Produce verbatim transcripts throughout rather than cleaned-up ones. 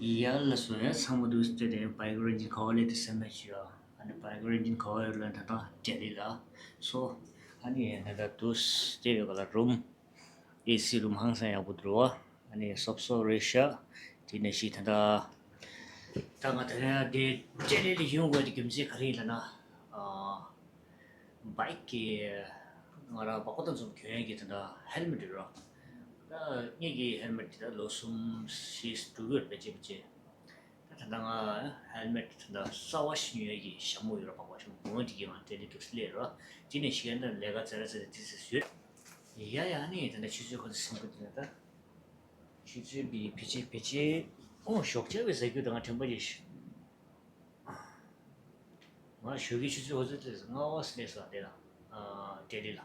ཡ་ལགས་སོ། ཡ་ཚང་མ་འདུག་སྟེ་དེ་བྷའི་གོ་རེན་ཇིན་ག་བ་ལས་དེ་སེམས་པ་ཞུ་ཡ། ཨ་ནི་བྷའི་གོ་རེན་ཇིན་ག་བ་ཡོད་ལ་ད་ལྟ་ལྡི་ལི་ལ་སོ། ཨ་ནི་ད་ལྟ་འདུག་སྟེ་ཡོད་ག་ལ་རུམ། ཨེ་སི་རུམ་ཧང་སང་ཡག་པོ་འདུག་རོ། ཨ་ནི་སོབ་སོབ་རེད་ཤག་དེ་ནས་ཤི་ད་ལྟ། ད་ང་ད་ལྟ་དེ་ལྡི་ལི་ལ་ཡོང་དགོས་དེ་རྒྱུ་མཚན་ག་རེ་ཡིན་ལབ་ན། ཨ། བྷའི་ཀི་ང་རང་བ་ཀོ་ཏང་ཙུམ་གྱོན་ཡས་ཀྱི་དེ་འདྲ་ཧེལ་མེ་ཊི་རེད་རོ། ད་ངེད་ཀྱི་ཧེལ་མེ་ཊི་དེ་ད་ལོ་གསུམ་བཞི་དྲུག་ཡོད་རེད་པ་ཅེ་པ་ཅེ། ད་ད་ལྟ་ང་ཧེལ་མེ་ཊི་དེ་འདྲ་གསར་བ་ཞིག་ཉོ་ཡས་ཀྱི་ཞྭ་མོ་ཡོད་ར་བ་ཀོ་ཞྭ་མོ་དེ་གི་ང་ལྡི་ལི་འདུག་སླེབས་རོ། དེ་ནས་ཤི་ཡ་འདྲ་ལས་ཀ་ཙེ་ར་ཙེ་ར་དེ་ཚོ་ཡོད། ཡ་ཡ་ཨ་ནི་དེ་འདྲ་ཆུ་ཚོད་ཁོ་ཚོ་སེམས་ཁུར་དེ་འདྲ་ད། ཆུ་ཚོད་བི་ཕི་ཆེ་ཕི་ཆེ་ཨོ་ཞོགས་ཇ་བའི་ཟ་རྒྱུ་དང་ང་དྲན་པ་ཡོད་ཤི། ང་ཞོགས་ཀའི་ཆུ་ཚོད་འོ་ཚོད་དེ་ལྔ་བ་སླེབས་སོང་དེ་ལ། ཨ་ལྡི་ལི་ལ།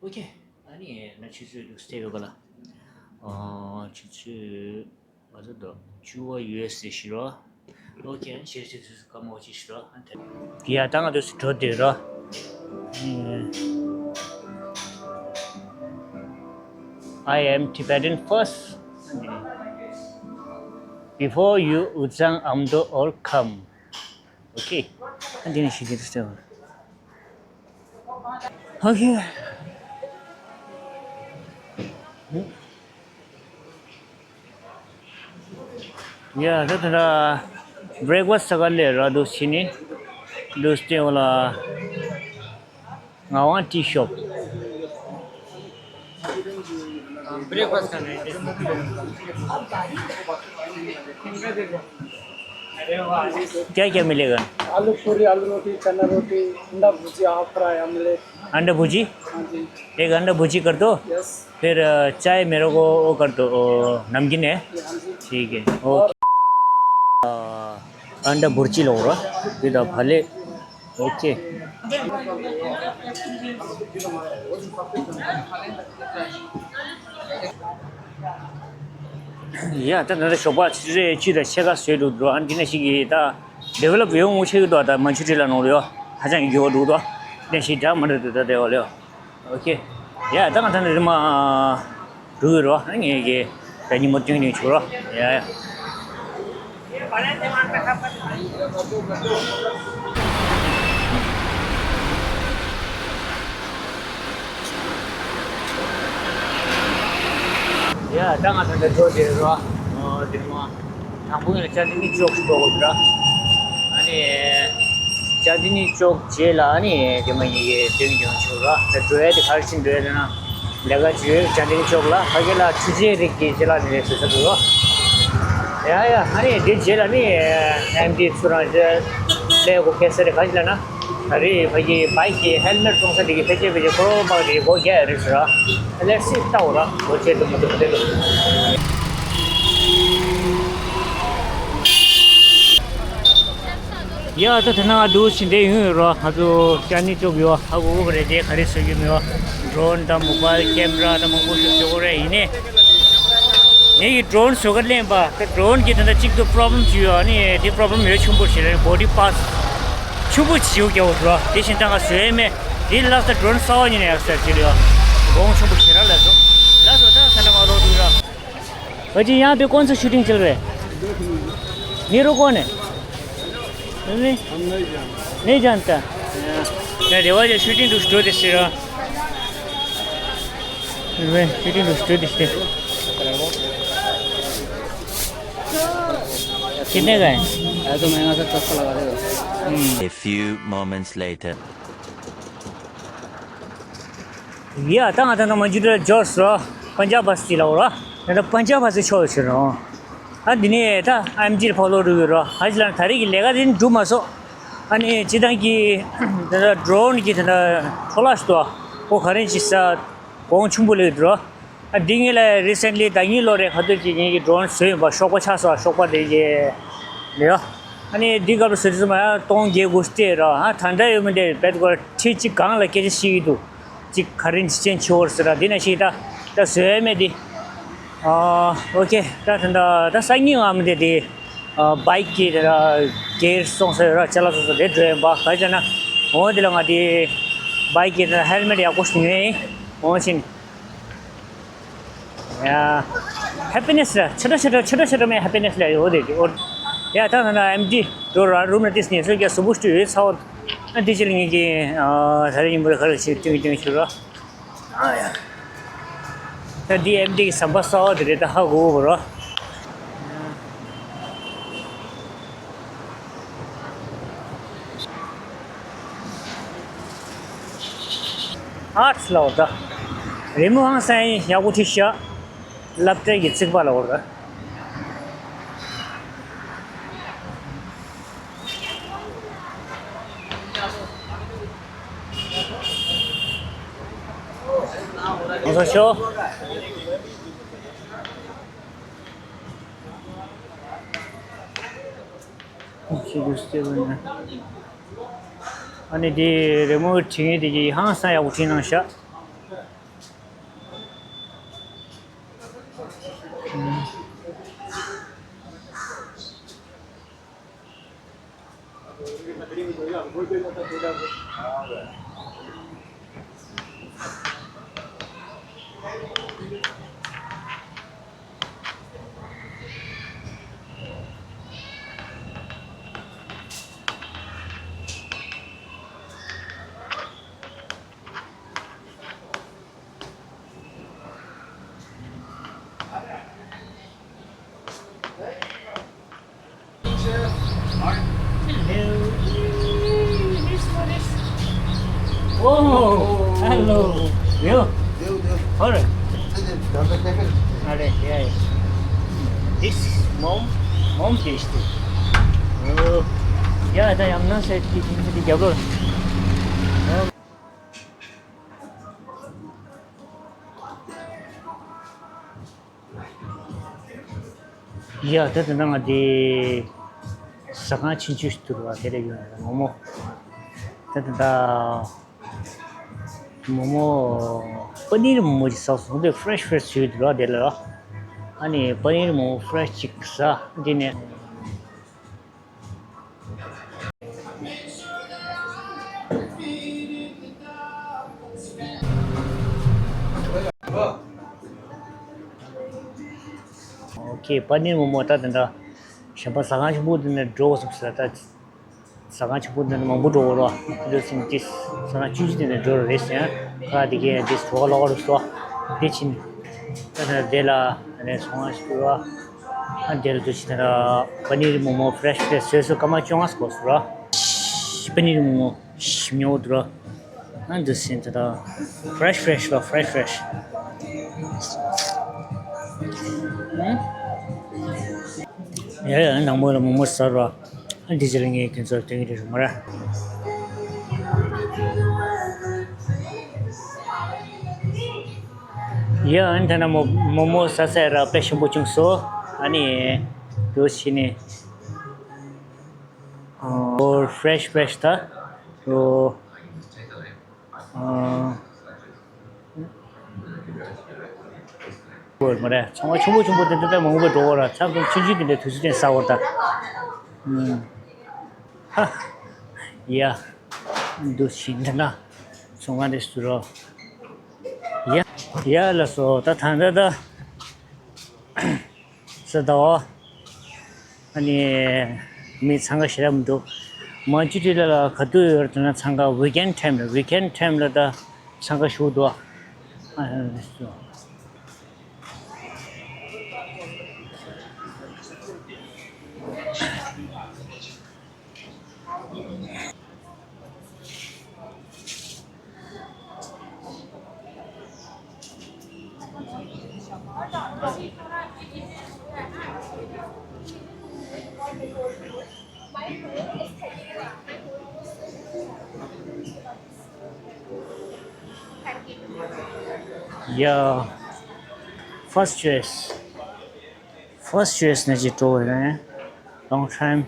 ཨོ་ཁེ། ཨ་ནི་ང་ཆུ་ཚོད་ལུགས་སྟེ་ཡོད་ག་ལ། ཨ་ཆུ་ཚོད་འོ་ཚོད་དོ་བཅུ་བ་ཡུ་ཨེས་ཟེར་ཤི་རོ། ཨོ་ཁེ། ཨ་ནི་ཤེར་ཆུ་ཚོད་སྐར་མ་འོ་ཅི་ཤི་རོ། ཨ་ནི་དེ། ཡ་ད་ང་དུ་སུ་འགྲོ་དེ་རོ། I am Tibetan first. Before you, Uzang Amdo all come. Okay. And then she did so. Okay. Yeah, that's the breakfast. Sakale radu sini. Duste wala. Ngawang Tea Shop. Breakfast करना है। क्या क्या मिलेगा? आलू पूरी, आलू रोटी, चना रोटी, अंडा भुजिया, हाफ फ्राई, ऑमलेट। अंडा भुजी? हाँ जी। एक अंडा भुजी कर दो। यस। फिर अ, चाय मेरे को वो कर दो, ओ, नमकीन है। हाँ जी। ठीक है। और ओके। अ, अंडा भुर्जी लो रा। विद भले। Okay. ཡ་ད་ད་ད་ཞོགས་པ་ཆུ་ཚོད་བཅུ་དང་ཕྱེད་ཀ་བཟོས་འདུག་འགྲོ། ཨ་འདི་ནས་ཞིག་གིས་ད་ཌི་ཝེ་ལོབ་ཡོང་ངོ་ཤེས་ཀྱི་འདུག་ད་མན་ཇུ་རི་ལ་ནོར་ཡོད། ཧ་ཅང་གི་འགྱུར་བ་འདུག་འདུག་འདི་ཞིག་འདྲ་མ་འདྲ་འདུག་ད་དེ་བ་ལེ། ཨོ་ཁེ། ཡ་ད་ང་ད་ནི་རི་མ་འགྲོ་གི་རོ། ངས་ཀྱི་ད་ཉིན་མོ་སྟོན་ནས་བྱུང་རོ། ཡ་ཡ། ཡ་ད་ང་ད་འདི་འགྲོ་དེ་རོ། ཨོ་དེ་མ། དང་པོ་ཡིན་ལ་ཅན་ཏི་ནི་ཅོག་ཞིག་འགྲོ་དགོས་ར། ཨ་ནི། ཅན་ཏི་ནི་ཅོག་རྗེས་ལ་ཨ་ནི་དེ་མ་ཡིན་གྱི་དེ་མི་ཡོང་ཆོག་ར། ད་འགྲོ་ཡ་དེ་ག་རེ་ཕྱིན་འགྲོ་ཡ་དེ་ན། ལས་ཀ་བྱོས་ཅན་ཏི་ནི་ཅོག་ལ་ཕ་གི་ལ་ཆུ་ཚོད་རིགས་ཀྱི་རྗེས་ལ་ནི་རེད་ཟེར་ས་འདུག་ར། ཡ་ཡ་ཨ་ནི་དེ་རྗེས་ལ་ནི་ཨེམ་ཏི་ཚུར་རང་རྗེས་ལས་གོ་ཁེ་ས་རེད་ག་ཞིག་ལ་ན། ད་རེས་ཕ་གི་བྷའིག་གི་ཧེལ་མེཊ་གཏོང་ས་དེ་གི་ཕལ་ཆེར་ཕལ་ཆེར་ཁོ་རོ་པ་རེད་སྒོ་རྒྱག་ཡ་རེད་ཟེར་ར། Let's see ལྟ་འོ་ར་སྒོ་ཕྱེ་འདུག་མི་འདུག་དེ་འདུག་ཡ་ད་དེ་ན་ང་འདུག་ཕྱིན་དེ་ཡོང་ཡོད་ར། ང་ཚོ་ཅན་ནི་ཅོག་ཡོད་ཧ་གོ་གོ་རེད། དེ་ག་རེ་བཟོ་རྒྱུ་མེད་བ། ཌོ་རོན་དང་མོ་བྷའིལ་ཀེམ་ར་དང་མང་པོ་ཞིག་བཟོ་གོ་རེད། ཡིན་ནའི་ངེད་ཀྱི་ཌོ་རོན་བཟོ་གར་ལེན་པ་ད་ཌོ་རོན་གྱི་ད་ལྟ་གཅིག་ཏུ་པོ་རོབ་ལེམ་ཅིག་ཡོད། ཨ་ནི་དེ་པོ་རོབ་ལེམ་ཡོད་ཆུང་པོ་ཞིག་རེད། བོ་ཌི་པཱར་ཊི་ཆུང་པོ་ཅིག་ཡོད་ཀྱང་འོ་འགྲོ། དེ་བཞིན་ད་ང་བཟོས་མེད། དེ་ལ་ད་ཌོ་རོན་གསར་པ་ཉིད་ནས་ཡག་ས་ཅིག་ཡོད། གོང་ཆུང་པོ་ཞེ་དྲག་ལ་སོ། ལ་སོ་ད་ས་ན་མ་ལོག་འདུག་ར། वो जी, यहाँ पे कौन सा शूटिंग चल रहा है? मेरे को कौन है? नहीं, हम नहीं जानते। नहीं जानता। ད་རེ་བ་ཡ་ཤུ་ཊིང་འདུག་འགྲོ་དེ་ཤི་ར། ཝེ་ཤུ་ཊིང་འདུག་འགྲོ་དེ་ཤི། कितने का है? है तो महंगा सा, सस्ता लगा दे बस। हम्म। A few moments later. ཡ་ད་ང་ད་ནང་མ་འཇུ་དྲ་འབྱོར་སོ། པན་ཇབ་བྷ་སི་ལ་འོ་ར། ད་ད་པན་ཇབ་བྷ་སི་ཆོག་ཆོག་རོ། ཨ་འདི་ནས་ད་ཨེམ་ཇི་ཕོ་ལོ་རུ་རོ། ཨ་ཅི་ལ་ད་རེས་ཀྱི་ལས་ཀ་དེ་འགྲུབ་མ་སོང་། ཨ་ནི་སྤྱི་བཏང་གི་ད་ད་ཌོ་རོན་གྱི་ད་ད་འཕྲོ་བརླག་ཞིག་འདུག་ཨ་ཁོ་ག་རེ་ཅིག་ས་གོང་ཆུང་པོ་ལེགས་འགྲོ། ཨ་འདི་ངེད་ལ་རི་སེན་ལི་ཟླ་གཉིས་ལོ་རེ་ཁ་ཐུག་ཅིག་ངེད་ཀྱི་ཌོ་རོན་བཟོས་ཡོད་པ། གཤོག་པ་ཆགས་སོང་། གཤོག་པ་དེ་གི་ལེ་རོ། ཨ་ནི་འདི་སྐབས་ལ་ཟེར་དུས་ཙམ་ཡང་སྟོང་བརྒྱད་དགུ་སྟེ་རོ། ཨ་ད་འདྲ་ཡོད་མི་འདྲ་བེད་ཀོ་ཁྲི་གཅིག་གང་ལ་སྐད་ཆ་བཤད་ཀྱི་འདུག་ཅིག་ག་རེ་འདི་ཅན་ཆེ་བོར་ཟེར་ར། འདི་ན་ཞིག་ད་ད་བཟོས་མེད་འདི། ཨ་ཨོ་ཁེ། ད་ད་ད་ད་སང་ཉིན་ང་མི་འདི་འདི་ཨ་བྷའིག་གི་ད་ད་གེར་སོང་ས་ཡོད་ར། ཅ་ལག་སོ་སོ་དེ་འགྲོ་ཡིན་པ། ག་ཅེ་ན་འོ་འདི་ལ་ང་འདི་བྷའིག་གི་ད་ཧེལ་མེཊ་ཡག་པོ་ཞིག་ཉོས་ཡིན། འོ་ཕྱིན། ཡ། ཧེ་པི་ནེ་སི་ར་ཆ་ཏྲ་ཆ་ཏྲ་ཆ་ཏྲ་ཆ་ཏྲ་མེ་ཧེ་པི་ནེ་སི་ལ་ཡོད་དེ་ཨོ། ཡ་ད་ན་ན་ཨེམ་ཌི་འགྲོ་ར་རུམ་ལ་ཏིས་ནས་སོ་རྒྱ་སུ་བུ་སྟུ་ཡོད་ཚ་བོ། ཨ་དེ་ཅི་ལ་ངེད་ཀྱི་ཨ་ད་རེ་ཉིན་མོ་ར་ཁ་ར་ཞིག་ཏིང་ཏིང་ཞུ་ར། ཨ་ཡ། ད་འདི་ཨེམ་ཌི་གི་ཟམ་པ་གསར་བ་དེ་རེད་ད་ཧ་གོ་བོ་ར། ཨར་ཚི་ལའོ་ད། རི་མོ་ཧང་སང་ཡག་པོ་ཁྲིད་ཤག་སློབ་གྲྭའི་གི་རྩིག་པ་ལ་འོར། ང་ཚོ་ཤོག་ཨ་ནི་དེ་རི་མོ་བྲིས་མཁན་དེ་གིས་ཧང་སང་ཡག་པོ་བྲིས་གནང་ཤག Hello. This one is. Oh, hello. You? All right. All right, yeah, yeah. This mom, mom taste. Oh. Yeah, the Yamuna said ki jin ki jablo. ཡ་ད་ད་ང་དེ་ཟ་ཁང་ཆུང་ཆུང་ཞིག་འདུག་བ་དེ་ལ་ཡོད་ན་མོག་མོག་ད་ད་ད་མོག་མོག་པ་ནིར་མོག་མོག་ཅིག་ཟ་སོང་དེ་ཧྥ་རེཤ་ཧྥ་རེཤ་ཞིག་འདུག་བ་དེ་ལ་ཨ་ནི་པ་ནིར་མོག་མོག་ཧྥ་རེཤ་ཅིག་ཟ་དེ་ནས། ཨོ་ཁེ། པ་ནིར་མོག་མོག་ད་དེ་འདྲ་གཞན་པ་ཟ་ཁང་ཆེན་པོ་དེ་ནས་འགྲོ་སོང་ཟེར་ད། ཟ་ཁང་ཆེན་པོ་འདི་ནས་མང་པོ་འགྲོ་གི་རེད་བ། འདི་སིང་ཏིས་ཟ་ཁང་ཆུང་ཆུང་དེ་ནས་འགྲོ་རེད་ཟེར། ཁ་དེ་གས་འདི་གྲོགས་ལོག་རུ་སོ། འདི་ཕྱིན། ད་ནི་དེ་ལ་ནས་སོང་བ་ཞིག་རེད་བ། ཨ་འདི་ལ་དུ་ཕྱིན་ད་པ་ནིར་མོག་མོག་ཧྥ་རེཤ་ཧྥ་རེཤ་བཟོས་སོ་སྐར་མ་བཅོ་ལྔ་སྐོར་སོང་ར། པ་ནིར་མོག་མོག་ཞིམ་ཉོ་འདུག་ར། ཨ་འདི་སིང་ད་ཧྥ་རེཤ་ཧྥ་རེཤ་ལ་ཧྥ་རེཤ་ཧྥ་རེཤ། ཡ་ཡ་ནང་མོ་ལ་མོག་མོག་ཟ་ར། ཨ་འདི་ཅི་ལ་ངས་ཁྱེད་ཚོར་སྟོན་གྱི་རེད་མ་ར། ཡ་ཨ་ནི་ཐ་ན་མོག་མོག་མོག་ཟ་ས་ར་དཔེ་ཞིམ་པོ་བྱུང་སོ། ཨ་ནི་འདུག་ཕྱིན་ནས་ཨོ་ཧྥ་རེཤ་ཧྥ་རེཤ་ད་ཨོ། ཨོ། ཧོལ་མ་རེད། ཚོང་ཁང་ཆུང་ཆུང་པོ་ཆུང་པོ་དེ་འདྲ་མང་པོ་འགྲོ་བ་ར་ཚང་ཁང་ཆུང་ཆུང་དེ་འདྲ་དུས་ཚོད་ཅན་ཟ་བར་ད། ཧ། ཡ། འདུག་ཕྱིན་ད་ན། ཚོང་ཁང་དེ་སུ་རོ། ཡ། ཡ་ལ་སོ་ད་ད་ད་ད། ས་ད་འོ། ཨ་ནི། མི་འཚང་ཁ་ཞེ་དྲག་མི་འདུག་མ་ཅི་ཏི་ལ་ལ་ག་དུས་ཡོད་དེ་ན་འཚང་ཁ་ཝི་ཀེན་ཊའིམ་ལ་ཝི་ཀེན་ཊའིམ་ལ་ད་འཚང་ཁ་ཞུགས་འདུག་ཨ་ནི། Yeah, first choice. First choice ནས་ཅིག་འགྲོ་བ་རེད། Long time.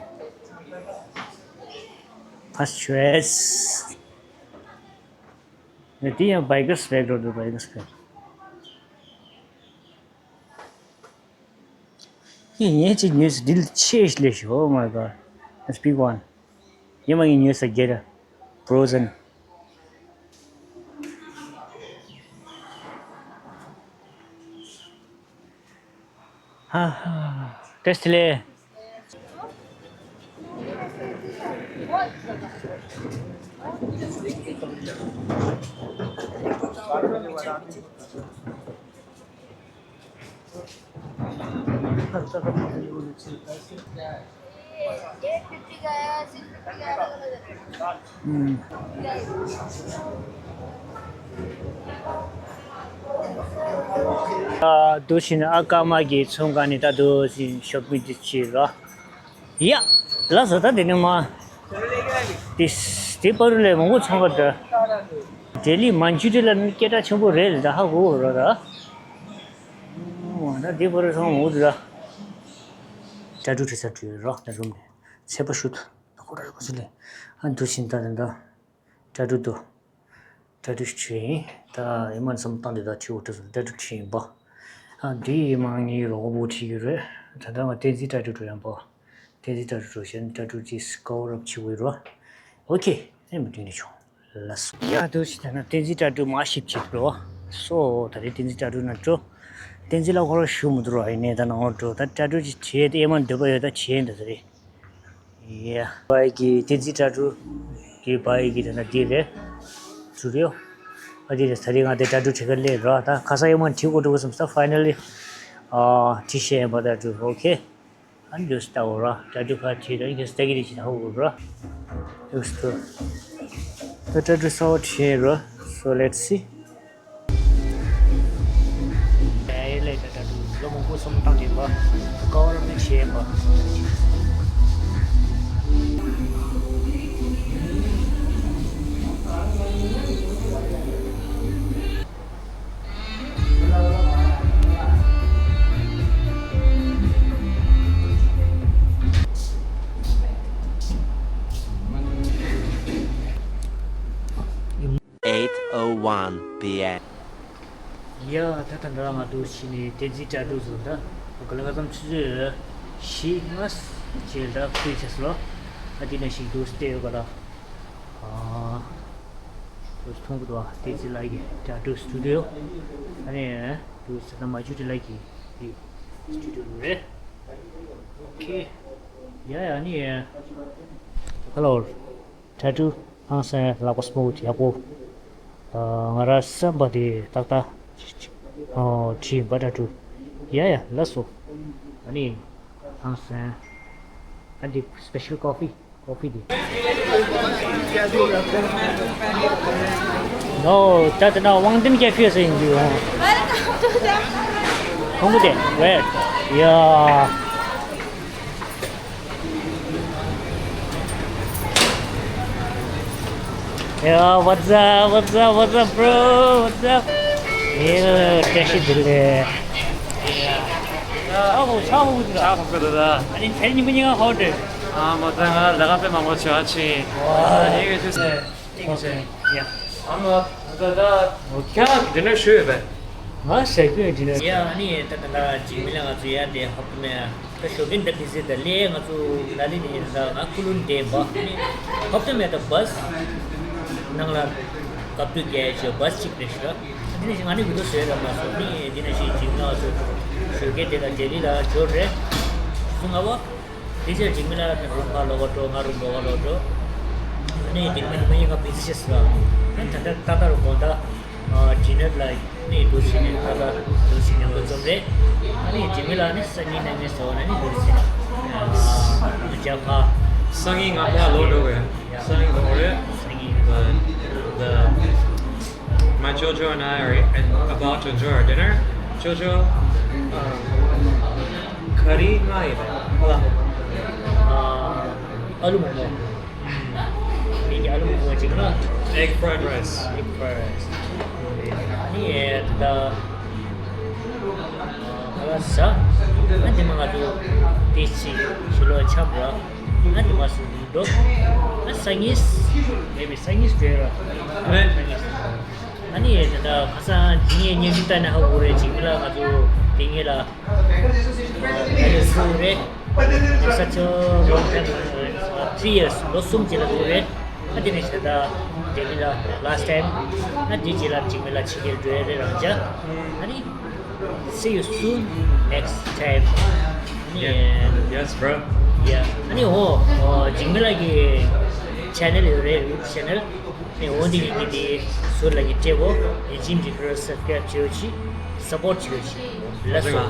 First choice. ནས་དེ་ཡང་བྷའི་གར་སི་བྷེག་འགྲོ་འདུག་བྷའི་གར་སི་བྷེག་ངས་ངས་ཅིག་ཉོས་སུ་ཌིལ་ཆེ་ཞིག་ལས་ཤོ། Oh my god, that's big one. ཡིན་མ་ངས་ཉོས་ས་རྒྱལ་ར་frozen. ཨ། བཀྲ་ཤིས་བདེ་ལེགས། ཨ། འདུག་བྱས་ན་ཨ་ཀརྨ་གི་ཚོང་ཁང་ནས་ད་འདུག་བྱས་ཤོ་པིང་འདི་བྱས་ར། ཡ། ལགས་སོ། ད་དེ་ནས་མ། དེ་དེ་བར་ལས་མང་པོ་ཚོང་ཁང་དུ། ལྡི་ལི་མན་ཇུ་རི་ལ་ནི་སྐད་གྲགས་ཆེན་པོ་རེད་ལ། ད་ཧ་གོ་ར་ད། ད་དེ་བར་ཚོང་མང་པོ་འདུག་ད། ཊ་ཊུ་བྲིས་ས་བྲིས་རོགས་ད་རུམ་ནས་ཚད་པ་ཞུ་ཐུབ་ད་ཁོ་ར་གོ་ཚུལ་ལས། ཨ། འདུག་བྱས་ད་དེ་འདྲ། ཊ་ཊུ་དུ། ཊ་ཊུ་བྲིས་ཡིན། ད་ཡི་མ་བསམ་བཏང་དེ་ད་བྲིས་འོ་བྲིས་སོང་། ཊ་ཊུ་བྲིས་ཡིན་པ། ཨ། འདི་ཡི་མ་ངའི་རོགས་པོ་བྲིས་ཡོད་རེད། ད་ལྟ་ང་བསྟན་འཛིན་ཊ་ཊུ་འགྲོ་ཡང་པ། བསྟན་འཛིན་ཊ་ཊུ་འགྲོ་བྱས་ན་ཊ་ཊུ་ཅིག་ཀ་བར་ཨབ་བྱེད་དགོས་རོ། ཨོ་ཁེ། ཨེ་མི་འགྲིག་ནས་བྱུང་། ལགས་སོ། ཡ། འདུག་བྱས་ད་ན་བསྟན་འཛིན་ཊ་ཊུ་མ་ཞིབ་བྱེད་འགྲོ། སོ་ད་རེས་བསྟན་འཛིན་ཊ་ཊུ་ན་འགྲོ། བསྟན་འཛིན་ལ་ཁོ་རང་ཞུ་མི་འདུག་རོ། ཡིན་ནའི་ད་ནང་ལ་འགྲོ། ད་ཊ་ཊུ་ཅིག་བྲིས་ཏེ་ཨེ་མ་འདོད་པ་ཡོད་ད་བྱས་འདི་ཟེར་རེད། ཡ། བའི་གི་བསྟན་འཛིན་ཊ་ཊུ་གི་བའི་གི་དེ་ན་འདི་རེད། ཟུ་རེད། ཨ། འདི་རེད། ད་རེས་ང་དེ་ཊ་ཊུ་བྲིས་ཁ་སླེབས་ར། ད་ཁ་སང་ཡོད་མ་བྲིས་དགོས་འགྲོ་གི་སོང་། ད་ཕའི་ནལ་ལི། ཨ། བྲིས་ཤེས་པ་ཊ་ཊུ། ཨོ་ཁེ། ཨ་ནི་ཇུས་ལྟ་འོ་ར། ཊ་ཊུ་ཁ་བྲིས་ར། ཡིན་གྱི་སྟ་གི་རེད་ཅེས་ཧ་གོ་ར། ཇུས་ཏུ། ད་ཊ་ཊུ་གསར་པ་བྲིས་ར། So let's see. ཨེ་ལས་ད་ད་དུང་ལོ་མང་པོ་སོང་བཏང་བྱས་པ། ཀ་བར་མེད་བྱས་པ། eight oh one p.m. ཡ། ད་ད་འདྲ་ང་འདུག་ཕྱི་ནས་བསྟན་འཛིན་ཊ་ཊུ་བཟོ། ད་ག་ལ་ག་ཙམ་ཆུ་ཚོད་བཞི་ལྔ་བྱས་ད་ཁུལ་བྱས་སོ། ཨ། དེ་ནས་ཞིག་འདུག་བལྟས་ཡོད་ག་ལ། ཨ། འདུག་མཐོང་གི་འདུག་ཨ། བསྟན་འཛིན་ལགས་ཀྱི་ཊ་ཊུ་སི་ཊུ་ཌི་ཡོ། ཨ་ནི་འདུག་ཟེར་ན་མ་ཇུ་རི་ལགས་ཀྱི་དེ་སི་ཊུ་ཌི་ཡོ་རེད། ཨོ་ཁེ། ཡ་ཡ། ཨ་ནི། ཧེ་ལོ། ཊ་ཊུ་ཧང་སང་ལག་པ་སྨུག་ཡག་པོ། ཨ། ང་རང་བསམ་པ་དེ་ཏག་ཏག་ཨོ། བྲིས་པ་ཊ་ཊུ། ཡ་ཡ། ལགས་སོ། ཨ་ནི་ཧང་སང་། ཨ། འདི་སི་པེ་ཤལ་ཀོ་ཕི། ཀོ་ཕི་འདི། ནོ། ད་ལྟ་ན་དབང་ལྡན་ཀེ་ཕེ་ཟེར་ཡིན་འདུག་ཨང་། Welcome to the ཁོང་གི་དེ་ཝེར། ཡ། Yo, what's up, what's up, what's up, bro? What's up? Yo, བཀྲ་ཤིས་བདེ་ལེགས། ཆ་ཧོ་ཆ་ཧོ་གི་ཆ་ཧོ་གི་ད། ཨ་ནི་ཕེར་ཉི་མ་ཉི་ཧོ་ཏེ། ཨ་མ་ད་ང་ལ་ག་པེ་མ་མོ་ཆ་ཆི། ཨ་ནི་གི་ཆུ་སེ། ཨོ་ཁེ། ཡ། ཨ་མ་ད་ད་ཁྱེད་ཌི་ནར་ཞུས་ཡོད་པས། ང་ཟས་གོས་ཌི་ནར། ཡ། ཨ་ནི་ད་ད་ད་འཇིགས་མེད་ལ་ང་ཚོ་ཡ་དེ་ཧོབ་ཏེ་མེད། ད་ཞོགས་ཀས་འདི་བི་ཟི་ད་ལས་ང་ཚོ་ལ་ལི་ནི་ད་ང་ཀུ་ལུན་དེ་བ་ནི་ཧོབ་ཏེ་མེད། ད་བཱས་ནང་ལ་ཀབ་ཏུ་རྒྱལ་ཞོ་བཱས་གཅིག་རེད་ཤི་ར། འདི་ནི་ང་ནི་བི་ཌི་ཡོ་བཟོས་ར་མ་སོང་ནི། འདི་ནི་ཞིག་འཇིགས་མེད་ང་ཚོ་ཞོགས་ཀས་དེ་ད་ལྡི་ལི་ལ་འབྱོར་རེད་སོང་ང་བ། དེ་ཕྱིར་འཇིགས་མེད་ལ་རུམ་ཁ་ལོག་ག་འགྲོ། ང་རུམ་ལོག་ག་ལོག་འགྲོ། ཨ་ནི་འཇིགས་མེད་ནི་མ་ཡིན་ང་བི་ཟི་ཤེས་ལ། ཨ་ནི་ད་ལྟ་ད་ལྟ་རུ་དགོང་དག་ཨ་ཌི་ནར་ལ་ནི་འདུག་བྱས་ནས་ད་ལྟ་འདུག་བྱས་ནས་འགོ་རྩོམ་རེད། ཨ་ནི་འཇིགས་མེད་ལ་ནི་སང་ཉིན་ནས་ནས་ཟེར་བ་ན་ནི་འདུག་བྱས་ནས་ཨ་རྒྱབ་ཁ། སང་ཉིན་ང་ཕར་ལོག་འགྲོ་གི། སང་ཉིན་ལོག་རེད། སང་ཉིན། But the My Jojo and I are in, about to enjoy our dinner. Jojo, um, curry ngai ba? Hala. ཨ། ཨ་ལུ་མོག་མོག་ངེད་ཀྱི་ཨ་ལུ་མོག་མོག་ཅིག་ལ། Egg fried rice. Egg fried rice. ཨ་ནི་ད་ཨ་ལ་ཟ། ཨ་དེ་མ་ང་ཚོ་དེ་ཅིག་ཕྱི་ལོགས་འཁྱམས་ར། ཨ་དེ་མ་སུ་འགྲོ། ཨ་སང་ཉིན། maybe སང་ཉིན་སྤྲད་ར། ཨ་ནི་ད་ཁ་སང་འདི་ངས་བརྙན་འཕྲིན་བལྟས་ན་ཧ་གོ་རེད། འཇིགས་མེད་ལ་ང་ཚོ་དེ་ངེད་ལ་ཨ་ནི་སུ་རེད། Such a long time, three years, ལོ་གསུམ་རྗེས་ལ་ཐུག་རེད། ཨ་དེ་ནས་ད་ལྟ་འཇིགས་མེད་ལ་last time ཨ་དེ་རྗེས་ལ་འཇིགས་མེད་ལ་ཕྱི་རྒྱལ་འགྲོ་ཡ་རེད་རང་ཅག་ཨ་ནི། See you soon next time. Yeah. Yes, bro. Yeah. ཨ་ནི་འོ། འཇིགས་མེད་ལགས་ཀྱི་ཆེ་ནལ་ཡོད་རེད། ཡུ་ཊུབ་ཆེ་ནལ། ཨ་ནི་འོ་འདི་གི་འདི་ཟུར་ལ་གི་སྤྲད་གོ། ཡིན་ཅིན་འདི་གི་སབ་སི་ཀ་རེབ་བྱེད་ཡོད་ཅི། སབ་པོར་ཊི་བྱེད་ཡོད་ཅི། ལགས་སོ།